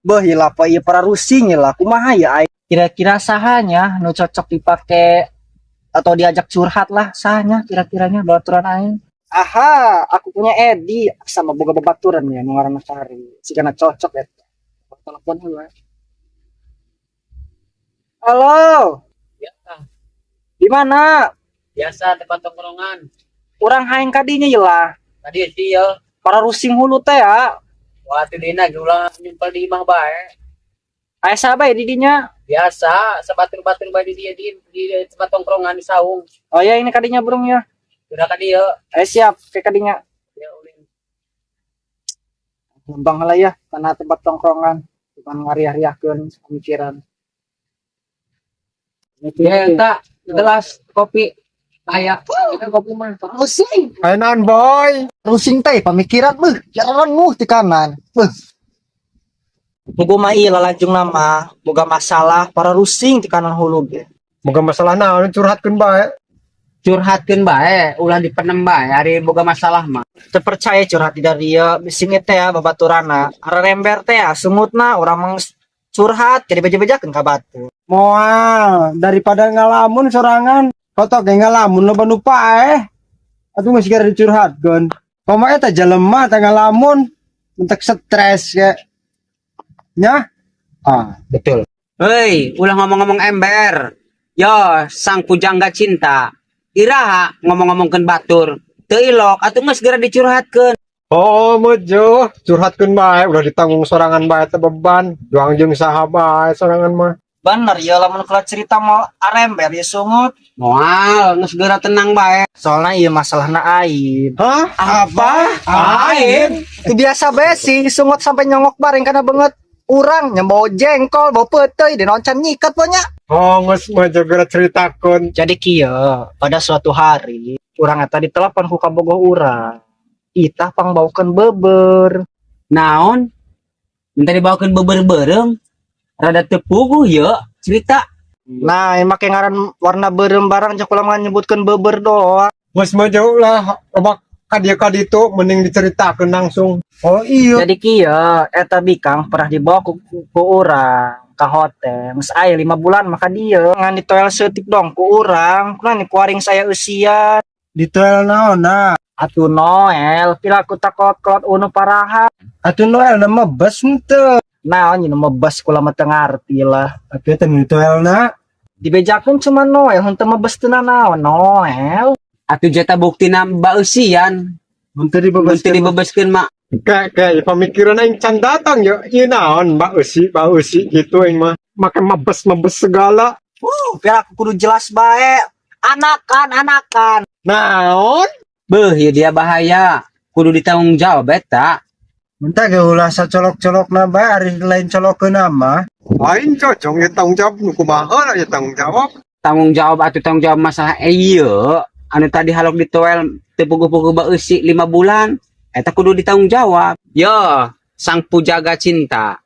Beuh, ieu apa ieu, para rusing lah, kumaha ya aing? Kira-kira sahanya nu cocok dipake atau diajak curhat lah, sahanya kira-kiranya babaturan aing? Aha, aku punya Edi sama boga babaturan ya nu ngaranna Sari. Sigana cocok ya. Telepon heula. Halo, Ya, di mana? Biasa, tempat tongkrongan. Urang hayang kadinya ya lah. Tadi sih ya. Para rusing hulu teh ya. Wah, tuh dina ulah nyumpel di imah bae. Aya saha di dinya? Biasa, sabatur-batur bae di dia di tempat tongkrongan di saung. Oh ya, ini kadinya burung ya. Udah ka dieu. Eh, siap, kayak kadinya. Ya ulin. Ngembang lah ya, karena tempat tongkrongan. Bukan ngariah-riahkeun pemikiran. Ya, eta gelas kopi aya. Itu kopi mah. Rusing, Ayo naon, boy? Rusing teh pemikiran beuh, jalan renguh di kanan. Beuh. Mugo mah ieu lalanjung nama, boga masalah para rusing di kanan hulu ge. Boga masalah naon, curhatkeun bae. Curhatkeun bae, ulah dipenem bae ari boga masalah mah. Terpercaya curhat di dieu, bising teh ya babaturana. Arember teh ya sungutna urang mah curhat jadi beja-bejakeun ka batur. Moal, daripada ngalamun sorangan. Kotok ge ngalamun loba nu paeh. Atuh geus gara dicurhatkeun. Komo eta jelema teh ngalamun entek stres ke. Nya? Ah, Betul. Hei, ulah ngomong-ngomong ember. Yo, sang pujangga cinta. Iraha ngomong-ngomongkeun batur. Teu ilok atuh geus geura dicurhatkeun. Oh, mojo, curhatkeun bae, udah ditanggung sorangan bae teh beban. Doang jeung saha bae sorangan mah. Bener ya, lamun kalau cerita mau arember ya sungut. Moal, geus geura tenang bae. Soalnya iya masalahna aib. Hah? Apa? Aib? Itu biasa bae sih, sungut sampai nyongok bareng karena banget. Urang yang bawa jengkol, bawa peuteuy, dan oncan nyikat pokoknya. Oh, geus mojo geura ceritakeun. Jadi kieu, pada suatu hari, urang eta ditelepon ku kabogoh urang. Itah pangbawakeun beber. Naon? Minta dibawakeun beber beureum. Rada teu puguh ye cerita. Nah, emang make ngaran warna beureum barang cek ulah nyebutkeun beber doang. Geus mojo lah, loba ka dieu ka ditu mending diceritakeun langsung. Oh iya. Jadi kieu, eta bikang pernah dibawa ku urang ka hotel. Geus aya 5 bulan maka dia ngan ditoel seutik dong ku urang. Kunaon ku aring saya eusian. Ditoel naon nah? Atuh Noel, piraku takot-kot unu paraha. Atuh Noel nama bes henteu. Naon nyeun mebes, kula mah teu ngarti lah. Tapi eta nu ditoelna. Dibejakeun cuma Noel, henteu mebes teu nanaon Noel. Atuh jeta buktina beusian. Henteu Mun dibebaskeun. teu dibebaskeun mah. Kayak kayak pemikiran aing can datang ya. Ieu naon Mbak Usi, Mbak Usi gitu aing mah. Make mebes-mebes segala. Piraku kudu jelas bae. Anakan, anakan. Naon? Beuh, ieu dia bahaya. Kudu ditanggung jawab eta. Mentah ge ulah sacolok-colokna bae, ari lain colokeun mah. Lain cocong ya tanggung jawab nu kumaha ya tanggung jawab. Tanggung jawab atau tanggung jawab masalah ieu anu tadi halok ditoel teu puguh-puguh beusi 5 bulan eta kudu ditanggung jawab. Yo, sang pujaga cinta.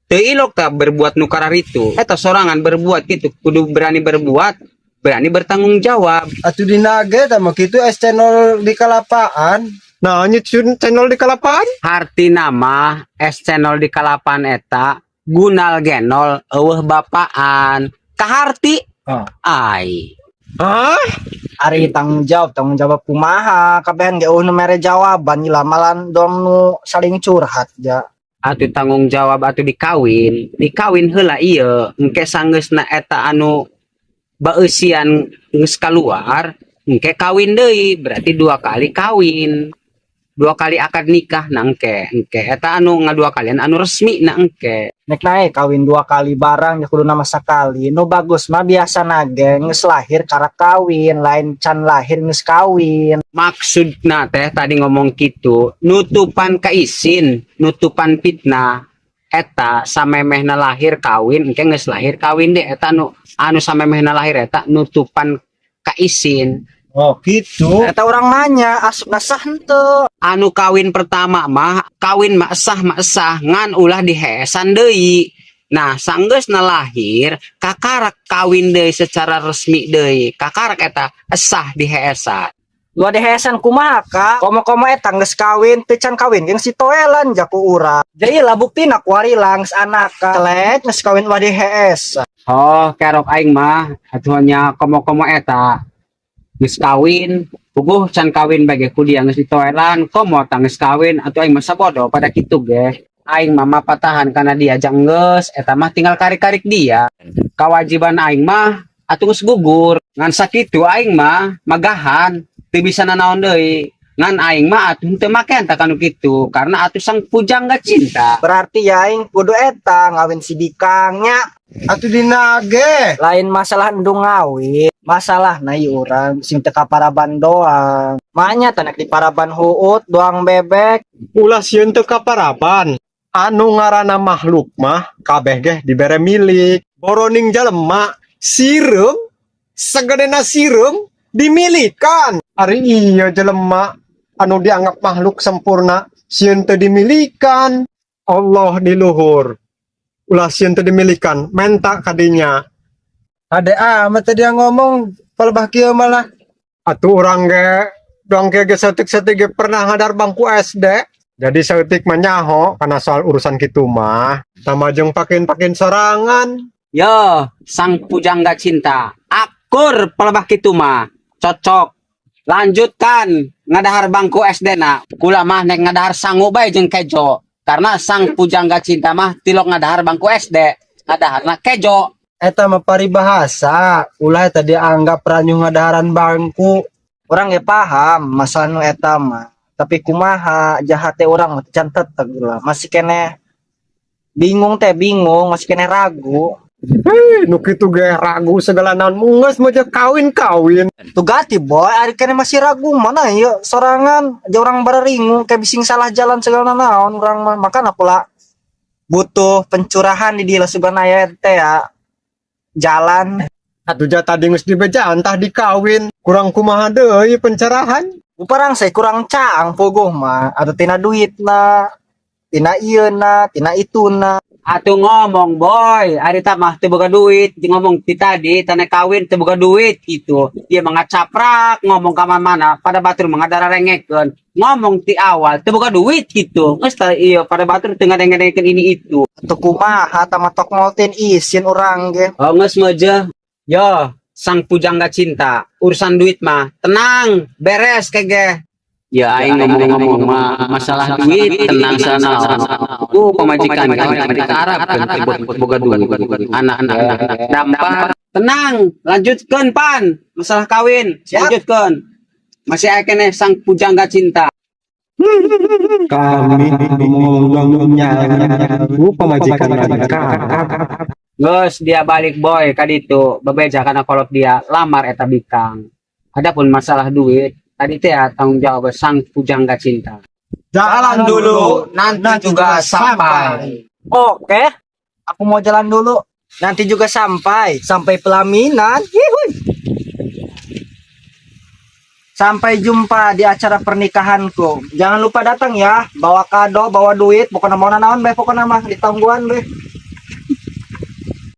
Teu ilok tah berbuat nu kararitu. Eta sorangan berbuat gitu, kudu berani berbuat, berani bertanggung jawab. Atuh dina ge tah mah kitu es cendol di kalapaan. Nah, nya cendol di kalapaan? Hartina mah es cendol di kalapan eta gunal genol eueuh bapaan. Kaharti. Ah. Ai. Hah? Ari tanggung jawab kumaha? Kabehan ge eueuh nu mere jawaban malan dong nu saling curhat ja. Atuh tanggung jawab atuh dikawin, dikawin heula ieu, engke sanggeusna eta anu beusian geus kaluar, engke kawin deui, berarti dua kali kawin. Dua kali akad nikah na engke, engke eta anu ngadua kalian anu resmi na engke. Nek naik kawin dua kali barang ya kudu nama sakali. Nu bagus mah biasa nage geus lahir karak kawin, lain can lahir geus kawin. Maksudna teh tadi ngomong gitu, nutupan kaisin, nutupan fitnah eta samemehna lahir kawin, engke geus lahir kawin deh eta anu anu samemehna lahir eta nutupan kaisin. Oh, gitu. Eta urang nanya asupna sah henteu? Anu kawin pertama mah kawin mah sah ngan ulah diheesan deui. Nah, sanggeusna lahir kakarak kawin deui secara resmi deui, kakarak eta sah diheesan. Dua dehesan kumaha ka? Komo-komo eta geus kawin, teu can kawin jeung si toelan jaku urang. Jadi lah buktina kuari langs anak ka. Telet geus kawin dua dehes. Oh, kerok aing mah atuh nya komo-komo eta geus kawin, puguh can kawin bae ku dia geus ditoelan, komo tah geus kawin atuh aing mah sabodo pada kitu ge. Aing mah mapatahan kana dia jang geus, eta mah tinggal karik-karik dia. Kewajiban aing mah atuh geus gugur. Ngan sakitu aing mah magahan, teu bisa nanaon deui. Ngan aing mah atuh teu maken tah kanu kitu karena atuh sang pujangga cinta. Berarti ya aing kudu eta ngawin si bikangnya. Atuh dinage. Lain masalah endung ngawin, masalah na ieu urang sing teu kaparaban doang. Manya tanak di paraban huut doang bebek. Ulah sieun teu kaparaban. Anu ngaranna makhluk mah kabeh ge dibere milik. Boroning jelema sireum sagedena sireum dimilikan. Ari iya jelema anu dianggap makhluk sempurna sieun teu dimilikan. Allah di luhur. Ulah sieun teu dimilikan, menta kadinya. Ade amat tadi yang ngomong palebah kieu malah. Atuh urang ge doang ge saeutik-saeutik ge pernah ngadar bangku SD. Jadi saeutik mah nyaho karena soal urusan kitu mah. Sama jeung pakein-pakein sorangan. Yo, sang pujangga cinta. Akur pelebah kitu mah. Cocok. Lanjutkan ngadahar bangku SD na. Kula mah nek ngadahar sangu bae jeung kejo. Karena sang pujangga cinta mah tilok ngadahar bangku SD. Ngadaharna kejo. Eta mah paribahasa, ulah eta dianggap ranyuh ngadaharan bangku. Urang ge paham masalah nu eta mah. Tapi kumaha jahate urang mah can teteg lah. Masih keneh bingung teh bingung, masih keneh ragu. Hei, nu kitu ge ragu segala naon geus mah kawin-kawin. Tuh gati boy, ari keneh masih ragu mana ya sorangan aja urang bararingu kayak bising salah jalan segala naon urang mah makan aku lah butuh pencurahan di dia sugan aya teh ya jalan. Atuh ja tadi geus dibejaan tah dikawin. Kurang kumaha deui pencerahan. Uparang saya kurang caang puguh mah atau tina duit na tina ieu na tina itu na. Atuh ngomong boy, ari ta mah teu boga duit, ngomong ti tadi tanah kawin teu boga duit gitu. Dia mah ngacaprak ngomong ka mana-mana, pada batur mah ngadararengekeun. Ngomong ti awal teu boga duit gitu. Geus tah ieu pada batur teu ngadenge-dengekeun ini itu. Atau kumaha tama tok ngoltin isin urang ge. Oh geus meje. Yo, sang pujangga cinta, urusan duit mah tenang, beres kege. Ya aing ngomong-ngomong mah masalah duit tenang sana. Ku pamajikan kan Arab kan teu boga duit. Anak-anak dampar tenang, lanjutkan pan masalah kawin, Siap. Lanjutkan. Masih aya keneh sang pujangga cinta. Kami ngomongnya ku pamajikan. Geus dia balik boy kaditu bebeja kana kolot dia lamar eta bikang. Adapun masalah duit tadi teh ya, tanggung jawab sang pujangga cinta. Jalan dulu, nanti juga sampai. Oke, aku mau jalan dulu, nanti juga sampai sampai pelaminan. Hihuy. Sampai jumpa di acara pernikahanku. Jangan lupa datang ya, bawa kado, bawa duit, pokoknya mau naon bae, pokoknya mah ditungguan bae.